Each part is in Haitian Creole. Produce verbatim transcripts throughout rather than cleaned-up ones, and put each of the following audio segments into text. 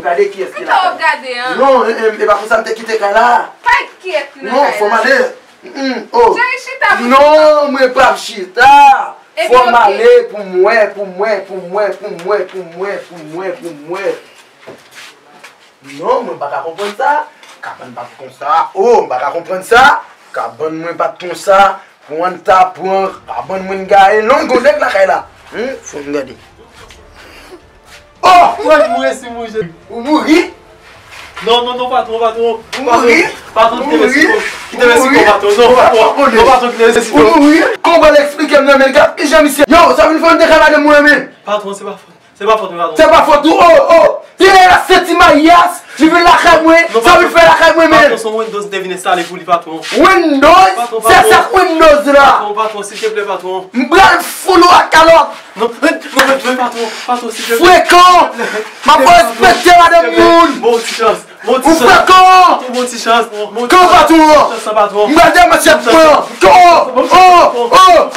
Gade kiyès ki lakay la. Sa w ap gade an? Non, e, e, e pa konsa m te kite kay la. Pa kiyès ki nan kay la. Non, fò m ale. Mm, mm, oh. Cheri, chita pou chita. Non, mwen p ap chita. Fò m ale pou m wè, pou m wè, pou m wè, pou m wè, pou m wè, pou m wè, pou m wè. Non, mwen pa ka konprann sa. Kabann pa t konsa. Oh, m pa ka konprann sa. Kabann mwen pa t konsa. Pou ann ta pran kabann mwen gaye. Non, gon nèg lakay la. Hmm, fò m gade. Oh! Mwen, mwen resi mouri. Ou mouri? Non, non, non, patwon, patwon. Ou mouri? Patwon, kite resi kò. Kite resi kò, patwon. Non, patwon, non, patwon, kite resi kò. Ou mouri? Kòman l eksplike m nan men l? Gad kijan misye. Yo, sa vin fè m te ka madanm mwen men. Patwon, se pa fòt. Se pa fòt mwen, patwon. Se pa fòt ou, oh, oh. Li lè la senti mayas, li vin lakay mwen, sa vin fè lakay mwen, men. Patwon, se yon Windows m te vin enstale pou li, patwon. Windows? Patwon, se patwon. Sa k Windows la? Patwon, patwon, silteplè, patwon. M pral foule w ak kalòt. Non, non, non, non, patwon, patwon, silteplè. Frekan! M ap respekte madanm moun. Bon ti chans, bon ti chans. Ou frekan! Patwon, bon ti chans, bon ti chans. Kan patwon? Bon ti chans, patwon. M pral demanti ak mwen. Oh, oh, oh.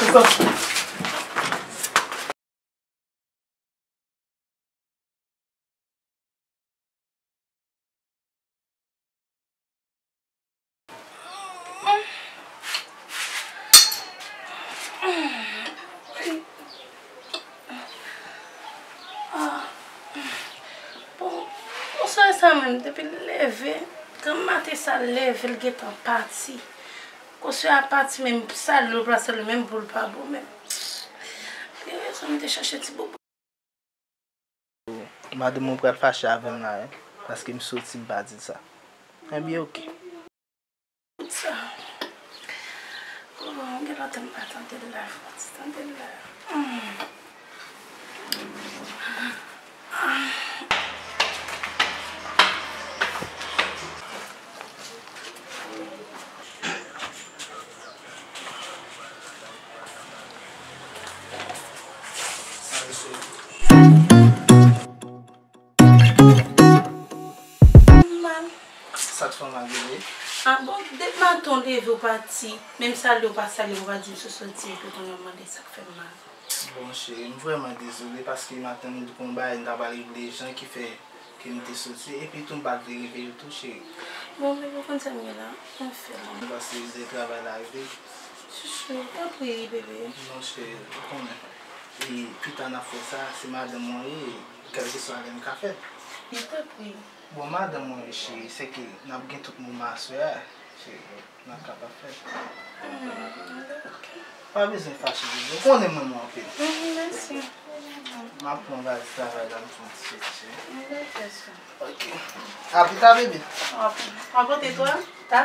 Bonswa, sa menm, depi l leve, granm maten sa l leve, l gentan pati. Konsèy a pati menm, salye l, pa salye l menm, pou l pa bon menm. Gen rezon m te chache ti bobo. Madanm mwen pral fache avè m la, wi, paske m soti, m pa di l sa. Ebyen, oke. Tout sa. Oh, gen lontan m pa tande l la, fò ti tande l la. Hmm. Mal. Sa k fè w mal, bebe? Ah bon, depi maten w leve w pati, menm salye w pa salye m, ou pa di m si w soti epi w konnen w mande sa k fè m mal. Bon, cheri, m vrèman dezole paske maten m te gon bagay m ta pral regle jan ki fè ke m te soti, epi tou m pa t vle reveye w tou, cheri. Bon, bebe, ou konn sa m ye la, anfen. M pase de travay la rive. Chouchou, tanpri, bebe. Non, cheri, ou konnen. E pita n ap fè sa, se madanm mwen ye, kèlkeswa lè m ka fè l. Tanpri. Bon, madanm mwen, cheri, se ke n ap gen tout moman aswè a, cheri, n ap kapab fè l. Hmm, ok. Pa bezwen fache, bebe. Ou konnen m renmen w anpil. Hmm, mèsi. M ap pran bagay travay la, m fè yon ti soti, cheri. M vle fè sa. Ok. A pita, bebe. Ok. W ap pote tou, ta?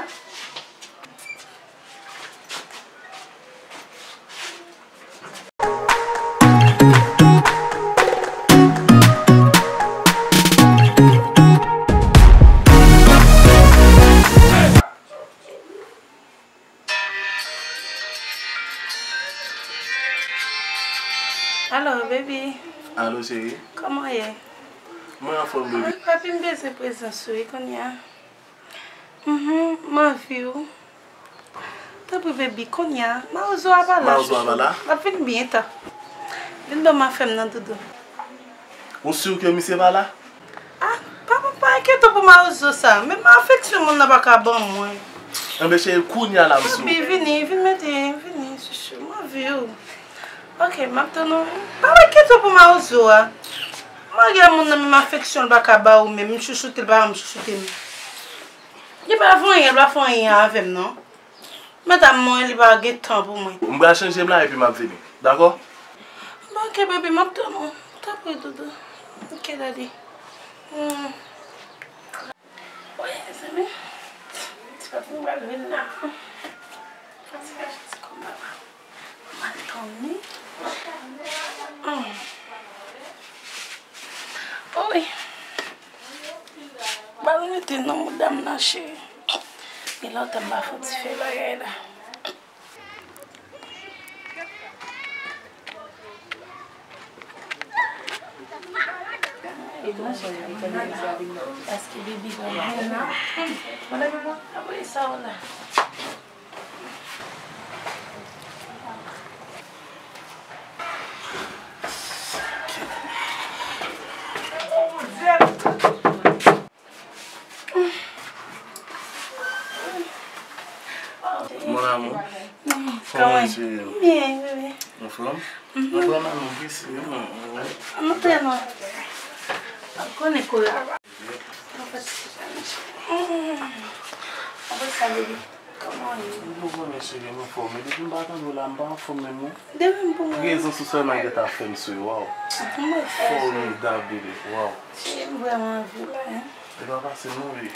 Alo, baby. Alo, cheri. Kòman w ye? Mwen anfòm, baby. Ay, papi, m bezwen prezans ou, wi, kounye a. Mhm, m anvi w. Tanpri, baby, kounye a, mawozo a pa la, chouchou. Mawozo a pa la? L ap vin byento. Vin ban m afè m nan, doudou. Ou si ke misye pa la? Ah, pa, pa, pa enkyete w pou mawozo sa. Menm afeksyon moun nan pa ka ban mwen. Enben, cheri, kounye a la, m si w. Baby, vini, vin mete, vini, chouchou, m anvi w. Ok, m ap tann ou. Pa enkyete w pou mawozo a. Mwen gen moun nan, menm afeksyon l pa ka ba ou menm, m chouchoute l, pa janm chouchoute m. Li pa fè anyen, li pa fè anyen avè m non. Medam mwen, li pa gen tan pou mwen. M pral chanje m la epi m ap vini. Dakò? Bon, ok, baby, m ap tann ou. Tanpri, doudou. Ok, daddy. Hmm. Wi, mezanmi. Ti papi m pral vin la. Fatige jodi kòm papa. Mal tann li. Hmm. Wi. Ba l rete nan mouda m nan, cheri. Gen lontan m pa fè ti fè bagay la. Paske baby pa vin la. Apre sa w la. Tèlman. Ou konnen kouri a. Apre sa, baby, kòman w ye? Ou konnen, cheri, m anfòm. Depi m pa tande w la, m pa anfòm menm, non. De menm pou mwen. Prezans ou sèlman gentan fè m swe, waw. Mwen fè swe. Fòmidab, baby, waw. Cheri, m vrèman anvi w la, hein. E pa fasil, non, baby.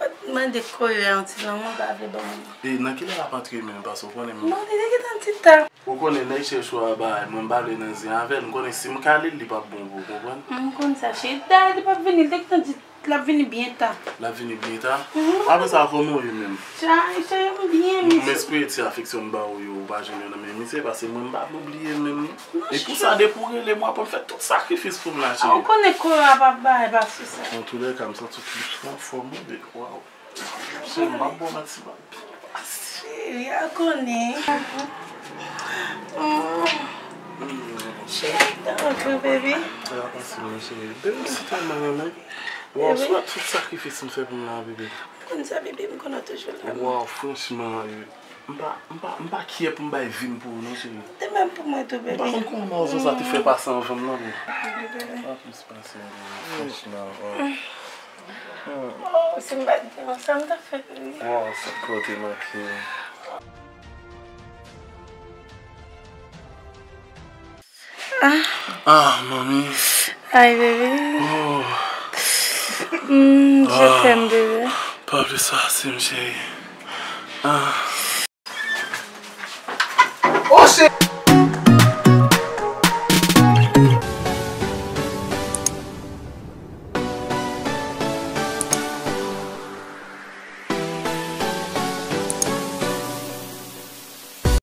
Mwen mande kouri a yon ti lanmou, pa vle ban mwen. E nan kilè l ap antre menm, paske w konnen m. Non, li te gentan di ta. Ou konnen nèg chèch ou a bay, mwen m pa vle nan zen avè l, m konnen si m kale l, li p ap bon pou ou, konprann? M konn sa, cheri. Dayè, li p ap vini, li te gentan di l ap vini byen ta. L ap vini byen ta? Mhm. Apre sa, kòman w ye menm? Cheri, cheri, m byen, m espere ti afeksyon m ba ou yo, ou pa jwenn yo nan men misye, paske mwen m p ap bliye l menm, non. Non, cheri. E pou sa, depi w rele m, w ap fè tout sakrifis pou m la, cheri. Ou konnen kouri a p ap bay, pa sou sa. Antoulèka, m santi w plis anfòm, wi, waw. Cheri, m ap bon manti, m ap. Cheri, a konnen. Mm. Cheri, thank you, baby. Sa va pase, mon cheri. Baby, m si tèlman renmen. Waw, baby. Sou tout sakrifis m fè pou m la, baby. Konn sa, baby, m konnen w toujou la. Waw, franchman, m pa, m pa, m pa kyè pou m bay vi m pou ou, non, cheri. De menm pou mwen tou, baby. M pa konn kòman ou sa te fè pase anvan m, non, baby. Baby. Anplis pase, baby, franchman, waw. Oh, si m pa t gen w, sa m t ap fè, baby? Waw, sa k fè w te manke m? Ah. Ah, manmi. Ay, baby. Oh. Mm, je t'aime, baby. Pa plis pase m, cheri. Ah. Oh, cheri.